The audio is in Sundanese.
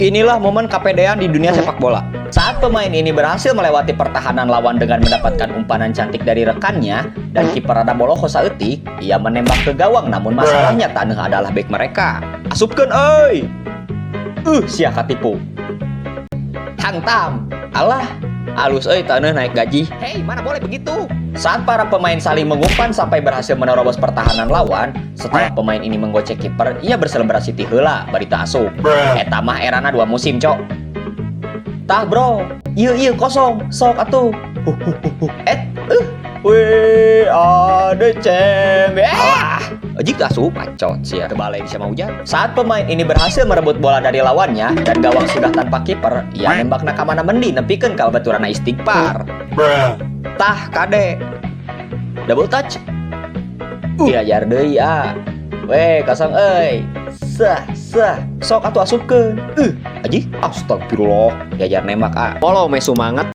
Inilah momen kapedean di dunia sepak bola. Saat pemain ini berhasil melewati pertahanan lawan dengan mendapatkan umpanan cantik dari rekannya dan kiper rada boloho saeutik, ia menembak ke gawang, namun masalahnya taneuh adalah bek mereka. Asupkeun euy. Sia katipu. Hantam. Alah, alus euy, taneuh naik gaji. Hei, mana boleh begitu. Saat para pemain saling mengumpan sampai berhasil menerobos pertahanan lawan, setelah pemain ini menggocek kiper, ia berselebrasi ti heula bari teu asup. Eta mah erana 2 musim, cok. Tah, bro, ieu ieu kosong, sok atuh. Huh, huh, huh, huh. Et, we are the champion. Ah, jika asup pacot sia. Kebalik sama hujan. Saat pemain ini berhasil merebut bola dari lawannya dan gawang sudah tanpa kiper, ia nembakna ka mana mendi nepikeun ka baturana istighfar. Bruh. Tah, kade. Double touch. Diajar deui ah. Weh, kosong euy. Sah, sah. Sok atuh asupkeun. Aji, astagfirullah. Diajar nembak ah. Follow me semangat.